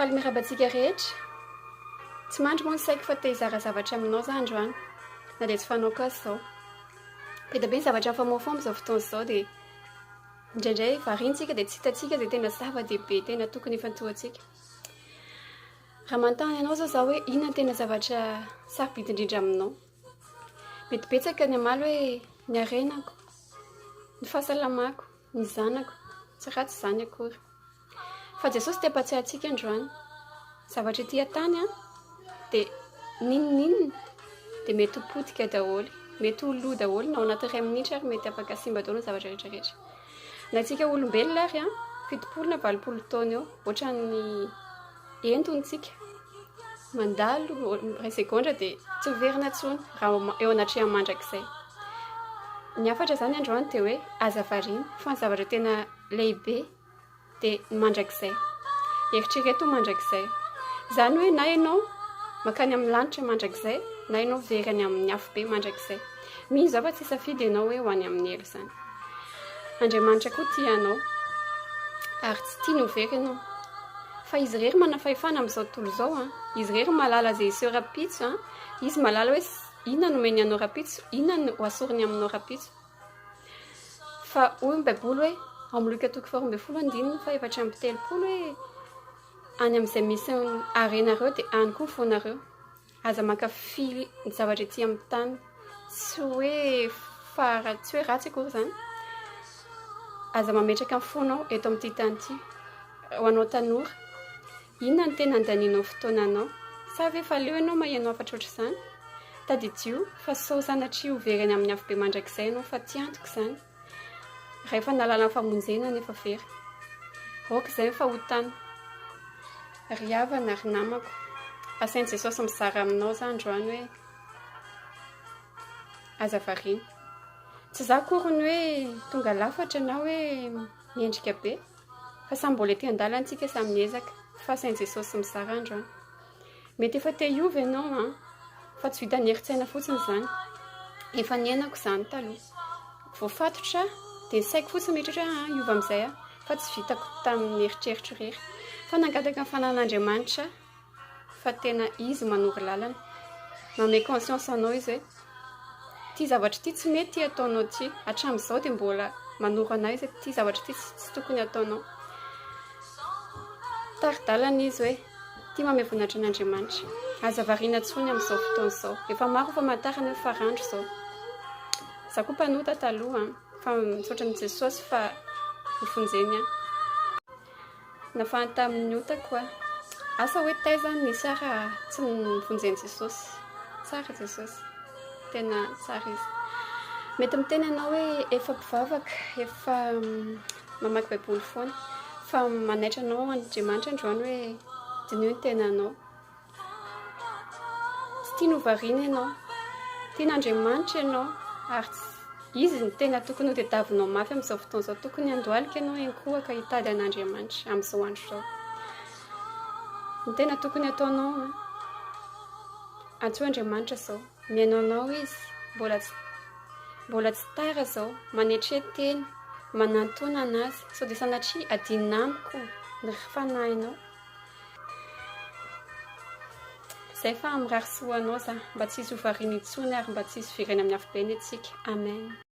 Faly miarahaba antsika rehetra. Tsy mandry moa ny saiko fa te hizara zavatra aminao za androany, na dia tsy fanaoko aza izao. Be dia be ny zavatra mifamofomo amin'izao fotoana izao dia indraindray variana isika dia tsy hitantsika izay tena zava-dehibe tena tokony hifantohantsika. Raha manontany anao izao za hoe inona no tena zavatra sarobidy indrindra aminao? Mety betsaka ny hamaly hoe ny harenako, ny fahasalamako, ny zanako. Tsy ratsy izany akory. Fa Jesosy te hampatsiahy antsika androany. Zavatra ety an-tany an, dia n'inon'inona dia mety ho potika daholo, mety ho lo daholo na ao anaty iray minitra ary mety afaka simba daholo ny zavatra rehetra rehetra. Na antsika olombelona ary an, 70 na 80 taona eo, ohatran'ny entona tsika. Mandalo iray segondra dia tsy miverina intsony raha eo anatrehan'ny mandrakizay. Ny hafatra izany androany dia hoe aza variana fa ny zavatra tena lehibe dia ny mandrakizay. Eritrereto ny mandrakizay. Izany hoe na ianao mankany amin'ny lanitra mandrakizay na ianao very any amin'ny afobe mandrakizay. Mino izaho fa tsy hisafidy ianao hoe ho any amin'ny helo izany. Andriamanitra koa tia anao ary tsy tiany ho very ianao. Fa izy irery manana fahefana amin'izao tontolo izao an. Izy irery mahalala izay hiseho rahampitso an. Izy mahalala hoe inona no omeny anao rahampitso, inona no ho asoriny aminao rahampitso. Fa hoy ny Baiboly hoe, ao amin'ny Lioka toko faharoa ambin'ny folo andininy faha-34 hoe, any amin'izay misy ny harenareo dia any koa ny fonareo. Aza mankafy ny zavatra ety amin'ny tany. Tsy hoe fahara- tsy hoe ratsy akory izany. Aza mametraka ny fonao eto amin'ity tany ity. Ho anao tanora, inona no tena andanianao fotoananao? Sa ve efa leo ianao maheno hafatra ohatr'izany? Tadidio fa sao sanatria ho very any amin'ny afobe mandrakizay ianao fa tsy antoka izany. Raha efa nahalala ny famonjena nefa very. Aoka izay ny fahotana. Ry havana, ry namako, asain'i Jesosy mizara aminao za androany hoe aza variana. Tsy za akory ny hoe tonga lafatra na hoe mendrika be. Fa samy mbola ety an-dalana tsika samy miezaka fa asain'i Jesosy mizara andro an. Mety efa te hiova ianao an, fa tsy vitan'ny herin-tsaina fotsiny izany. Efa niainako izany taloha. Voafatotra aho, dia ny saiko fotsiny mieritreritra hoe ah, hiova amin'izay aho, fa tsy vitako tamin'ny eritreritro irery. Fa nangataka ny fananan'Andriamanitra aho. fa tena izy manoro lalana. Manome conscience anao izy hoe ity zavatra ity tsy mety ity ataonao ity. Hatramin'izao dia mbola manoro anay izy hoe ity zavatra ity tsy tokony ataonao. Tari-dalana izy hoe ity manome voninahitra an'Andriamanitra. Aza variana intsony amin'izao fotoana izao. Efa maro famantarana hoe farandro izao. Za koa mpanota taloha fa misaotra an'i Jesosy fa nofonjeny aho. Nafahany tamin'ny otako aho. Asa hoe taiza aho no nisy ahy raha tsy novonjen'i Jesosy. Tsara Jesosy. Tena tsara izy. Mety miteny ianao hoe efa mpivavaka, efa mamaky Baiboly foana. Fa manaitra anao Andriamanitra androany hoe diniho ny tenanao. Tsy tiany ho variana ianao. Tian'Andriamanitra ianao ary Izy no tena tokony ho tadiavinao mafy amin'izao fotoana izao. Tokony handohalika ianao hiankohoka hitady an'Andriamanitra amin'izao andro izao. Ny tena tokony hataonao, antsoy Andriamanitra izao. Mihaino anao Izy. Mbola tsy mbola tsy tara izao. Manetre tena, manantona an'Azy. Sao dia sanatria adinona amiko ny fanahinao. Zay fa mirary soa anao za mba tsy hisy ho variana intsony ary mba tsy hisy very any amin'ny afobe anie tsika. Amen.